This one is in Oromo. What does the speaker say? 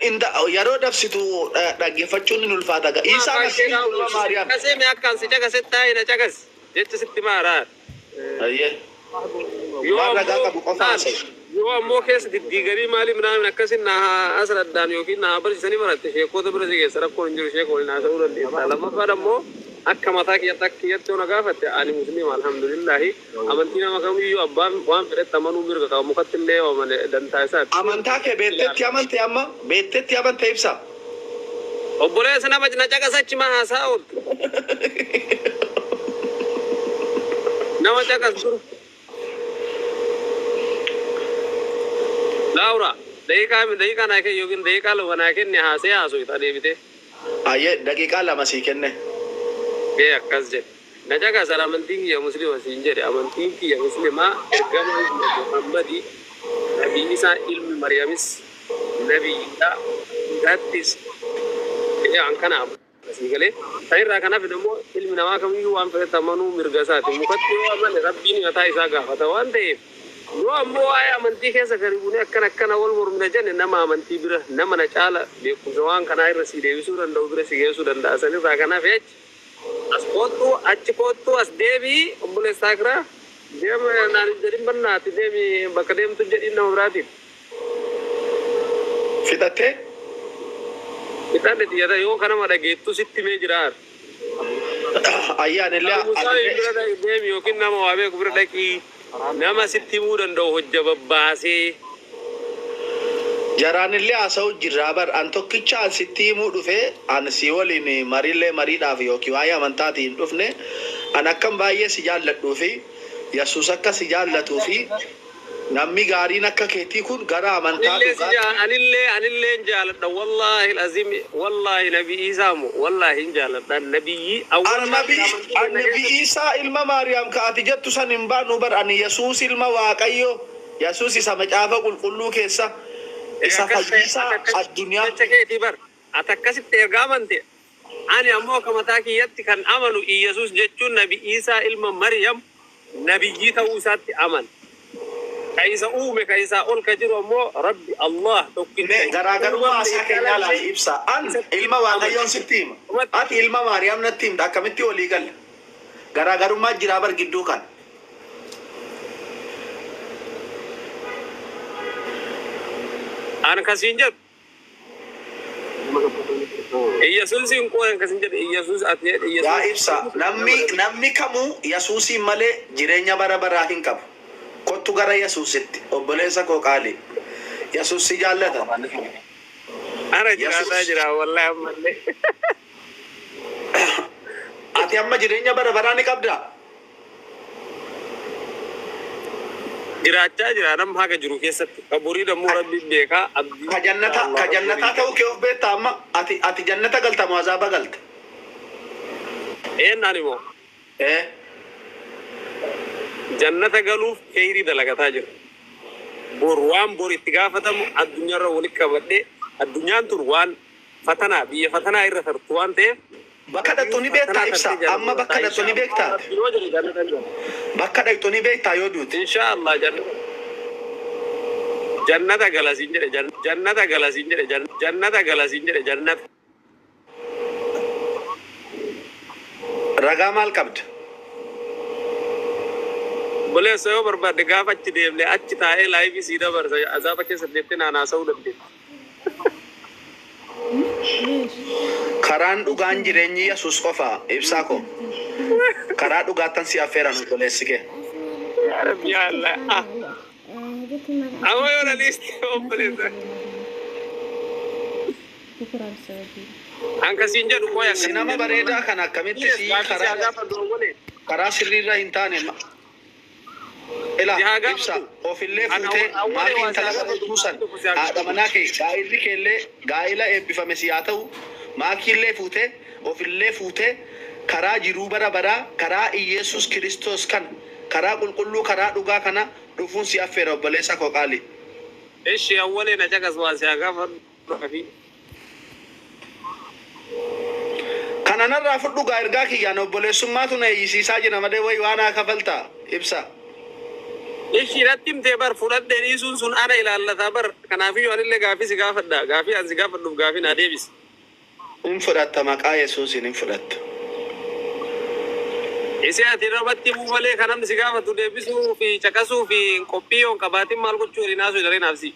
Inda yeroo dabsitu dhaggeeffachuun ni ulfaata. Isaa Masiih ilma Maariyaam. Caqasee mee akkaan si caqase taa'ee na caqas jecha sitti maaraa. Ayyee. Yoo Waan ragaa ammoo qabu qofa haasa'e. Yoo ammoo keessa diddiiganii maaliif naan akkasin na asraddaan yookiin na barsiisanii baratte, sheekota bira si geessa, rakkoon hin jiru, sheeka waliin haasa'uu dandeessa. Lammaffaan ammoo akka mataa kiyyatti, akka kiyyatti yoo na gaafatte, ani Musliima, alhamdulillahi. Amantii nama kamiyyuu abbaan waan fedhetti amanuu mirga qaba, mukatti illee yoo amane dantaa isaati. Amantaa kee beektetti amante, amma beektetti amante, ibsa. Obboleessa, nama na caqasachi maa haasaa ooltu? Nama caqas dura. Laura, daqiiqaa naa kenni yookiin daqiiqaa 2 naa kenni, haasee haasoo deebitee. Ayyee, daqiiqaa 2 sii kenne. Gee akkas jedhe. Na caqasan, amantiin kiyya Musliima siin jedhe. Amantiin kiyya Muslimaa, ergamaan kiyya Muhammadi, Nabii Isaa ilmi Mariyamis nabiyyiidha. Isaattis an kana asii galee. Sanirraa kan hafe immoo ilmi namaa kamiyyuu waan fedhetti amanuu mirga isaati. Mukatti yoo amane Rabbiin mataa isaa gaafata waan ta'eef. Yoo ammoo waa'ee amantii keessa gadi buunee akkana akkana wal mormina jenne, nama amantii bira, nama na caala beekumsa waan kanaa irra si deebisuu danda'u bira si geessuu danda'a. Sanirraa kan hafe achi as koottuu, achi koottuu, as deebii, obboleessa akiraa deema naan hin jedhin, bannaati deemi bakka deemtu jedhin nama biraatiif. Fixattee? Fixadhe xiyyata yoo kanama dhageettu sitti himee jira. Ayyaan illee Musaa anillee bira deemi yookiin nama waa beeku bira dhaqii, nama sitti himuu danda'u hojja babbaasee. Jaraan illee haasa'u jirraa bar. An tokkicha an sitti himuu dhufe, an si waliin mariillee mariidhaaf yookiin waa'ee amantaatiin hin dhufne. An akkam baay'ee si jaalladhuu fi Yesuus akka si jaallatuu fi namni gaariin akka keetii kun gara amantaa Anillee si dhugaa anillee hin jaaladha, wallahi alazim, wallahi. Nabi Isaa mo wallahi hin jaaladha, nabiyyi awwala An maal nabi amantii an kenna Nabi keessatti. Isaa ilma Maariyaam ka ati jettu san hin baanu bar. Ani Yesuus ilma Waaqayyo, Yesuus isa Macaafa Qulqulluu keessa isa Akkas ta'e fayyisaa ati akkas addunyaa. Jecha keetii bar, ati akkasitti erga amante, ani ammoo akka mataa kiyyatti kan amanu Iyyasuus jechuun Nabi Isaa ilma Maryam nabiyyii ta'uu isaatti amana. Ka isa uume, ka isaa ol ka jiru ammoo Rabbi Allah tokkicha. Mee garaagarummaa uumamni haasaa isa keenyaa dhalche laali, ibsa. An isatti ilma amana. Waaqayyoon sitti hima. Dhumatti. Ati ilma Maariyaam natti himta, akkamitti walii galla? Garaagarummaa jiraa bar gidduu kana. An kasiin jedhu Iyyasuusiin qoon kasiin jedhu Iyyasuus ati jedhe Yaa Iyyasuus. ibsa, namni kamuu Yesuusiin malee jireenya bara baraa hin qabu. Kottu gara Yesuusitti, obboleessa koo qaalii. Yesuus si jaallata. Ana jiraataa Yesuus jira wallahi ammallee. Ati amma jireenya bara baraa ni qabdaa? Jiraachaa jira nama haga jiru keessatti. Ka borii dammoo Rabbiin beekaa abdii. Ka jannata ka jannataa ta'uu kee of beektaa amma? Ati jannata galta moo azaaba galta? Eenyaan immoo? Ee. Jannata galuuf kheyrii dalagataa jira. Bor waan bor itti gaafatamu addunyaarra walitti qabadhee, addunyaan tun waan fatanaa, biyya fatanaa irra tartu waan ta'eef. Bakka dhaqxu ni beektaa, ibsa? Amma bakka dhaqxu ni beektaa? Rabbi yoo jedhe jannata hin gala. Bakka dhaqxu ni beektaa yoo duute? Insha Allah jannata gala siin jedhe, jannata gala siin jedhe, jannata gala siin jedhe, jannata. Ragaa maal qabda? Obboleessa, yoo barbaadde gaafa achi deemne achi taa'ee live sii dabarsa, azaaba keessa deemtee naan haasa'uu dandeetta. Karaan dhugaan jireenyi Yesuus qofa, ibsaa koo. Karaa dhugaattan si affeeran, obboleessi kee. Yaa Rabbi, yaa Allah. Ah. Amma yoo na dhiiste, obboleessa. An kasiin jedhu qoya. Si nama bareedaa kana akkamitti si Gaaffii si haa karaa gaafadhu, obbolee. Karaa sirriirra hin taane ila Si haa ibsa gaafadhu. ofillee Ana fuutee awwalee maatii waa si intala haa sana gaafadhu tuusan gaaffii tokko si haa haadha gaafadhu. manaa kee, gaa'illi keellee gaa'ila eebbifame si haa ta'u, maakiillee fuutee ofillee fuutee karaa jiruu bara baraa, karaa Iyeesus Kiristoos kana, karaa qulqulluu, karaa dhugaa kana dhufuun si affeera, obboleessa koo qaali. Ishi, awwalee na caqas, waa si haa gaafadhu fi. Kana narraa fudhu gaa, ergaa kiyyaan obboleessummaatu na eeyyisiisaa jira malee wayi waan haa kafaltaa, ibsa. Ishii irratti himtee bar fudhadhee dhiisuun sun ana ilaallataa bar, kanaafiyyuu anillee gaafii si gaafadha, gaafii an si gaafadhuuf gaafii naa deebisi. Hin fudhatta, maqaa Yesuusiin hin fudhatta. Isee ati irratti himuu malee kan namni si gaafatu deebisuu fi caqasuu fi qophii yoo hin qabaatin maal gochuu herinaa sun daree naafsi.